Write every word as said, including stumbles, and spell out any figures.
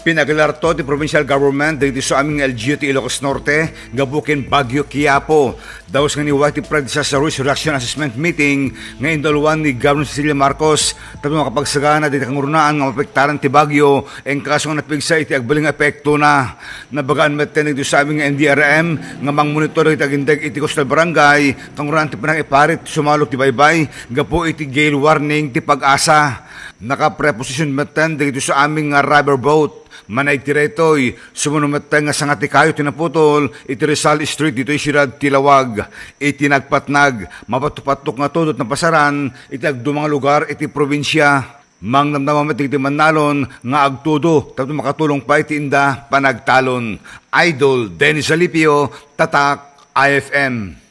Pinakilarto ti provincial government dagiti su amin nga L G U ti Ilocos Norte gapu ken Bagyo Quiapo. Daus nga ni Whitey Fred Disaster Risk Reduction Assessment Meeting nga indaluan ni Governor Cecilia Marcos tapno makapagsagana dagiti kangrunaan nga mapektaran ti bagyo en kaso nga napigsa iti agbalin nga epektona. Nabagaan metten dagiti su amin nga N D R M nga mangmonitor dagiti agindeg iti coastal barangay kangrunaan ti panangiparit sumalok ti baybay gapu iti gale warning ti Pag-asa. Nakapreposition metten dagiti su amin nga rubber boat. Manaig ti daytoy, sumuno metten nga sanga ti kayo ti naputol iti Rizal Street ditoy siudad ti Laoag. Iti nagpatnag, mapatupattok nga tudot napasaran iti agduma nga lugar iti probinsia. Mangnamnama met dagiti mannalon nga agtudo tapno makatulong pay ti inda panagtalon. Idol Dennis Alipio, Tatak I F M.